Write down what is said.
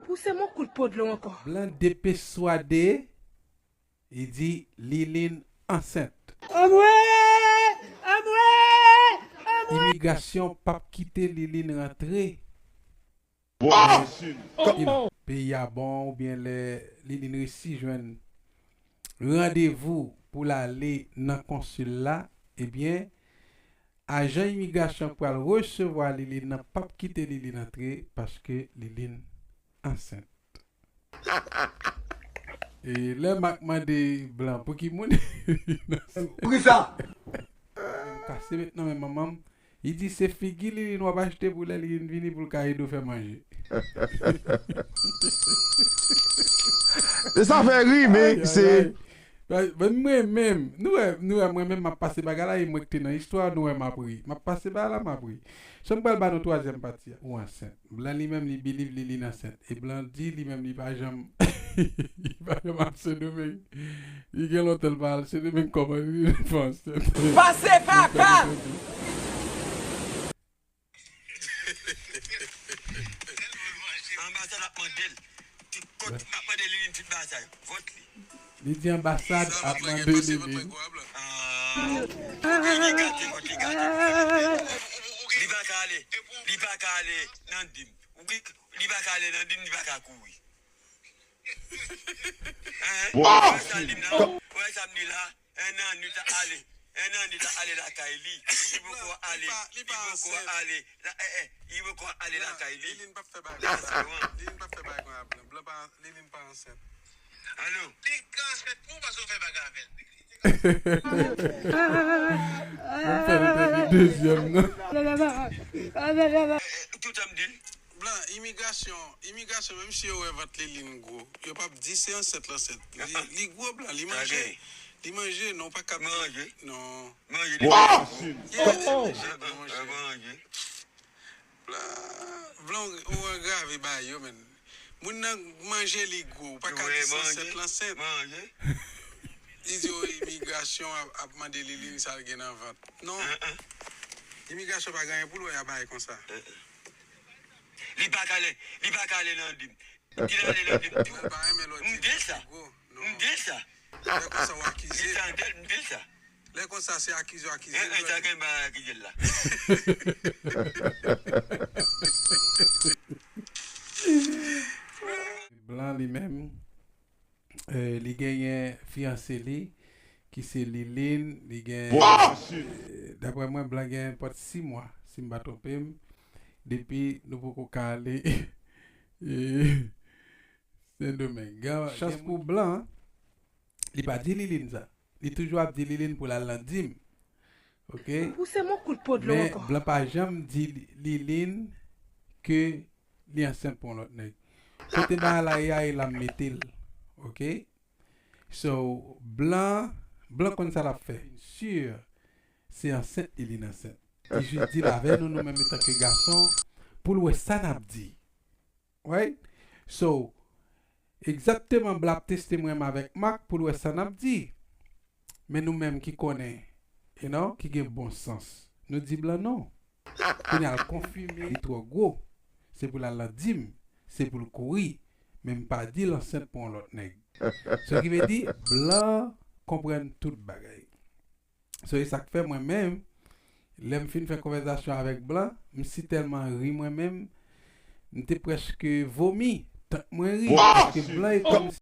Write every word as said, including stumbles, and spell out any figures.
Pouse m yon kout podlo ankò. Blan depeswade, li di Liline ansent. Imigrasyon p ap kite Liline rantre. Peyi a bon, oubyen lè Liline resi jwenn randevou pou l ale nan konsil la, ebyen, ajan imigrasyon pral resevwa Liline nan p ap kite Liline antre paske Liline ansent. E lè Mak mande Blan pou ki moun Liline ansent. Pou ki sa? Kase met nan men manman m. Li di se figi Liline w ap achte pou lè Liline vini pou l ka ede w fè manje. Se sa fè ri, men se. Mwen menm, nou wè, nou wè, mwen menm m ap pase bagay la, e mwen ki te nan istwa, nou wè m ap ri. M ap pase bagay la, m ap ri. So m pral ba nou twazyèm pati a. Ou ansent. Blan li menm li believe Liline ansent. E Blan di li menm li pa janm li pa janm al Sendomeng. Li gen lontan l pa al Sendomeng, kòman Liline fè ansent? Pase papa! Anbasad ap mande l. Tout kot ap mande Liline tout bagay. Vòt li. Li di anbasad ap mande Liline. Ah, li gate, vòt li gate. Li pa ka ale. Li pa ka ale nan dim. Ou ki, li pa ka ale nan dim, li pa ka kouri. Hein? Ou wè sa m di la? Ou wè sa m di la? En an, li ta ale. En an, li ta ale lakay li. Li poko ale. Li poko ale. La, eh, eh, li poko ale lakay li. Liline p ap fè bagay konsa. Liline p ap fè bagay konsa. Blan, Blan pa, Liline pa ansent. Alo? Li ka ansent pou ou paske w fè bagay avè l. Mwen fè nou tande dezyèm nan. Eh, eh, tout sa m di l. Blan, imigrasyon, imigrasyon, menm si yo wè vant Liline gwo, yo p ap di se ansent l ansent. Li, li gwo, Blan, li manje. Li manje, non, pa ka. Manje. Non. Manje, li manje. Yeah, li manje, li manje. Manje. Blan, Blan, ou angrave bagay yo, men. Moun nan manje li gwo, ou pa ka di se ansent l ansent. Manje. Li di, oh, imigrasyon ap, ap mande Liline sa l gen nan vant. Non. Imigrasyon pa gen anyen pou l wè a bagay konsa. Li pa ka ale, li pa ka ale nan dim. Li ale nan dim tou. M di l sa. M di l sa. Lè konsa w akize. M di l sa. Lè konsa se akize w akize. Eh, eh, sa gen ba akize l la. Blan li menm, eh, li genyen fiyanse li, ki se Liline, li gen, eh, daprè mwen, Blan gen pòt sis mwa, si m pa twonpe m, depi nou poko ka ale, eh, Sendomeng. Chans pou Blan, li pa di Liline sa. Li toujou ap di Liline pou l al nan dim. Ok? Pouse m yon kout podlo ankò. Men Blan pa janm di Li-, Liline ke li ansent pou yon lòt nèg. Kote bagay la ye a, e la m mete l. Ok? So, Blan, Blan konn sa l ap fè. Si se ansent li, li ansent. Li jis di l avè nou, nou menm antanke gason, pou l wè sa n ap di. Right? So, egzakteman, Blan ap teste mwen menm avèk Mak pou l wè sa n ap di. Men nou menm ki konnen, you know, ki gen bon sans, nou di Blan non. Kounye a l konfime li twò gwo. Se pou l al nan dim, se pou l kouri, men m pa di l ansent pou yon lòt nèg. Sa ki vle di, Blan konprann tout bagay. So, e sa k fè mwen menm, lè m fin fè konvèsasyon avèk Blan, m si tèlman ri mwen menm, m te prèske vomi, tank mwen ri, paske Blan e kòm